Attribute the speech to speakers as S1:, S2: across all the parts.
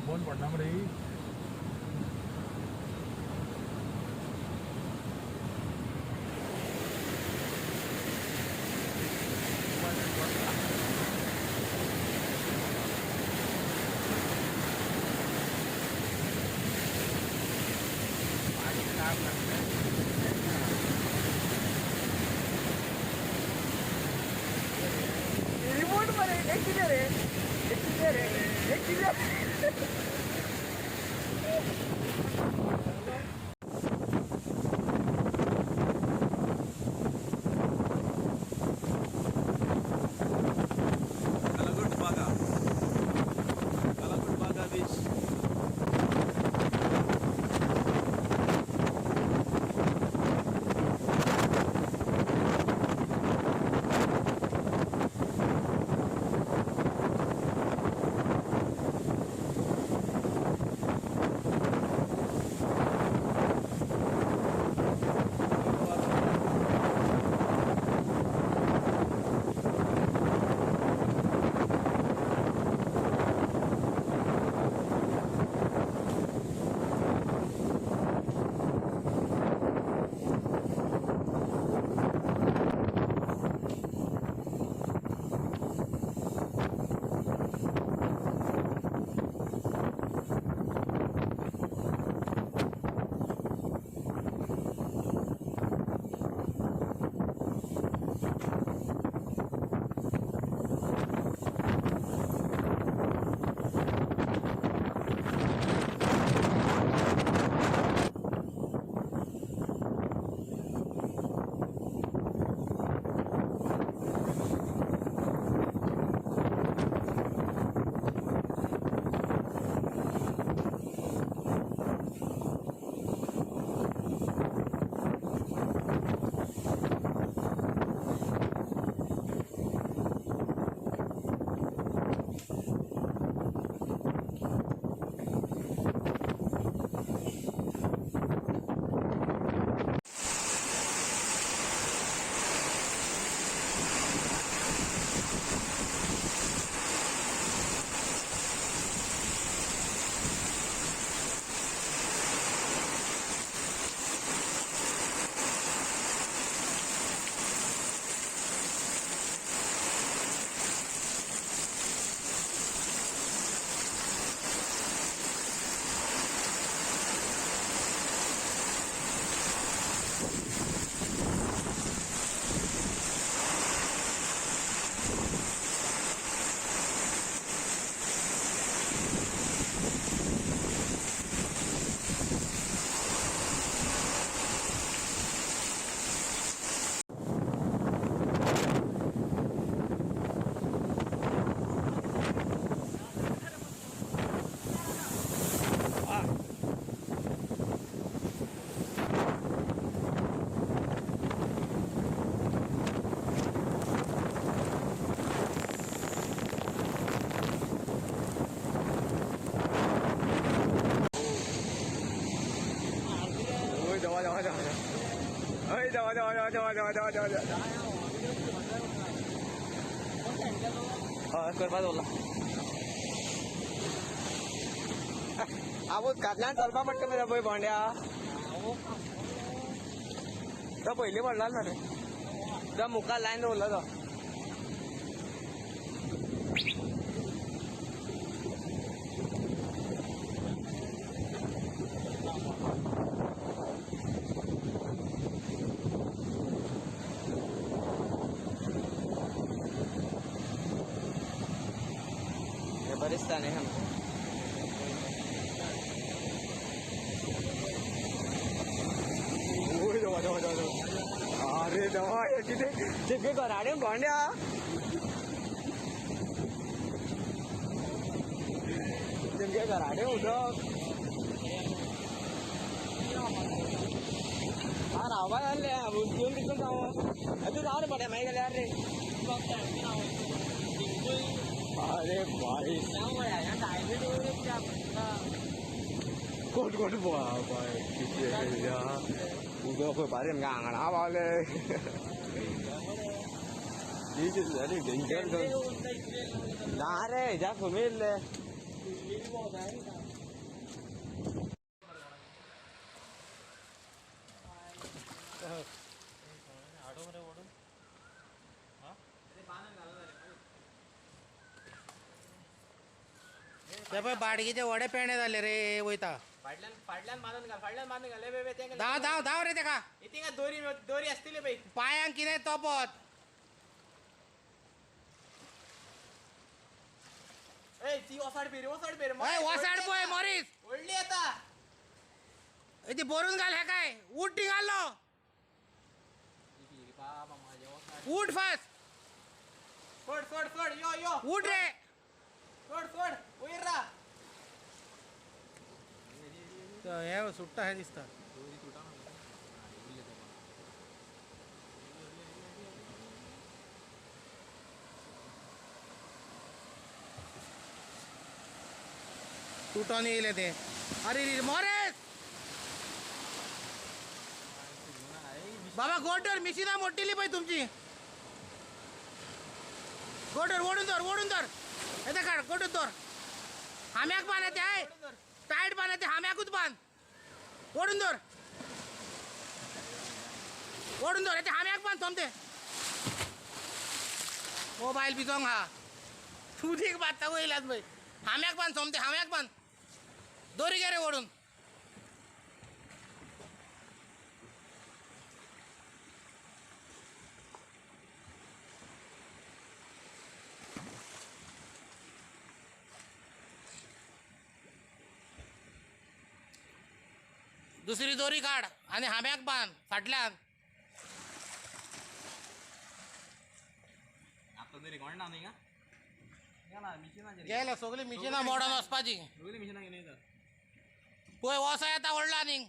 S1: बंद पडना मरे.
S2: रिमोट मरे एक कितें रे, एक कितें रे, एक कितें.
S3: Calangute Baga, Calangute Baga beach.
S2: दवा दवा दवा दवा दवा दवा दवा दवा. हय करपा दवरला. हांव उदकांतल्यान चलपा पडटा मरे पळय भोंड्या. तो पयलीं पडला ना रे, तो मुखार लायन दवरलो तो. बरिस्ता नहीं हमको. दवा दवा दवा. अरे दवा कितें जितके घराडे भोंड्या. तुमगे घराडे उदक हा रावपा जाल्लें उदक कितून जावं तूं राव रे पड्या मागीर गेल्यार रे. अरे भाई कोण कोण बाय कितें उदक पळोवपा रे आमगे आंगणा पावले. डेंजर ना रे हेज्या कमी येयल्ले.
S1: ते पळय बाडगीचे वडे पेणे जाले रे वयता.
S3: फाटल्यान फाटल्यान बांदून घाल, फाटल्यान बांदून घाल. ए बे
S1: धांव धांव धांव रे तेका.
S3: थिंगा दोरी दोरी आसतली पळय.
S1: पायांक कितें तोपत.
S3: ए ती वसाड पेरी, वसाड पेरी.
S1: हय वसाड पळय मॉरीस.
S3: व्हडली येता.
S1: ती भरून घाल. हेकाय उठ ती घालो.
S3: बाबा माझे वसाड.
S1: उठ फास्ट.
S3: सोड सोड सोड यो यो.
S1: उठ रे.
S3: सोड सोड वयर रा.
S1: हे सुट्टा हे दिसता. तुटोन येयले ते. अरे रे मॉरेस बाबा गोटर मिशिनां मोडटिली पळय तुमची. गोटर ओडून धर, ओडून धर. येते काड गोटून धर. हाम्याक बांद ते हाय टायट बांद ते हाम्याकूच बांद. ओडून धर, ओडून धर. येते हाम्याक बांद सोमते. मोबायल बिजोंग हा उदीक बांदता वयल्यात पळय. हाम्याक बांद सोमते, हाम्याक बांद. दोरी घे रे ओडून. दुसरी दोरी काड आणि हाम्याक बांद फाटल्यान.
S3: आता तरी कोण ना न्ही का मिशिनाचेर
S1: गेले सगळी मिशिनां मोडून वचपाची.
S3: सगळी मिशिनां घेवन येतात.
S1: पळय वोसो येता व्हडलो आनीक.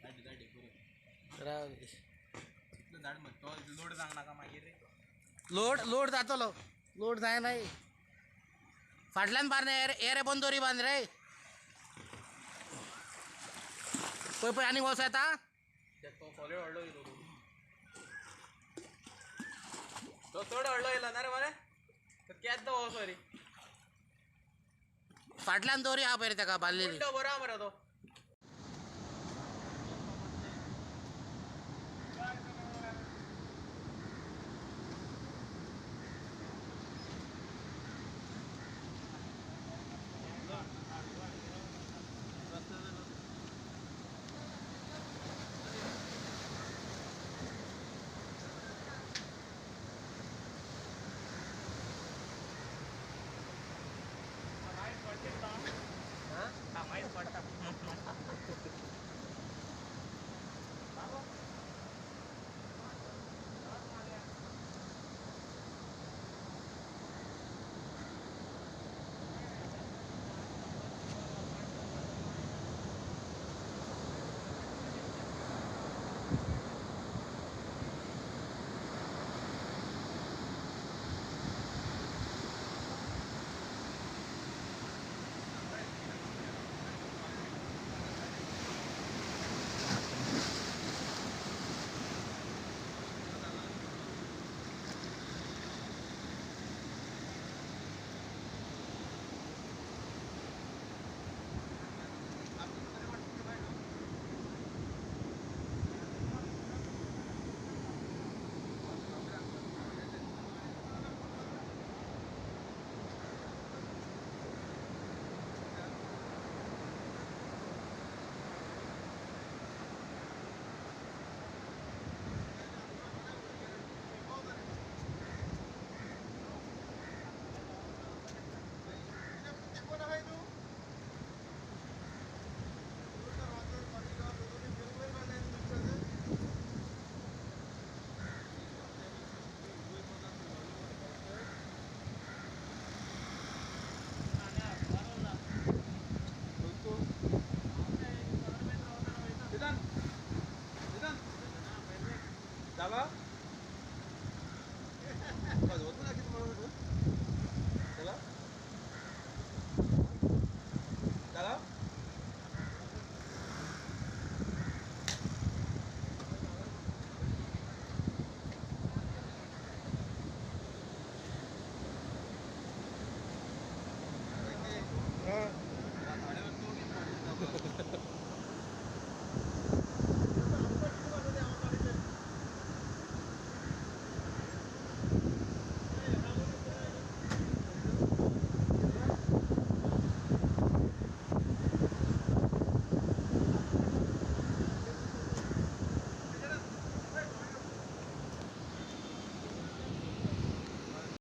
S3: धाड धाड पुरो इतलो धाड मग तो लोड जावंक नाका मागीर रे.
S1: लोड लोड जातलो. लोड जायना. फाटल्यान बांद रे, रे बंद दोरी बांद रे. पळय पळय आनीक वोसो येता.
S3: तो सोले व्हडलो येयलो, तो चड व्हडलो येयलो ना रे मरे. केद्दो हो सॉरी.
S1: फाटल्यान दोरी आहा पळय रे तेका बांदलेली.
S3: उलटो बरो आहा मरे तो.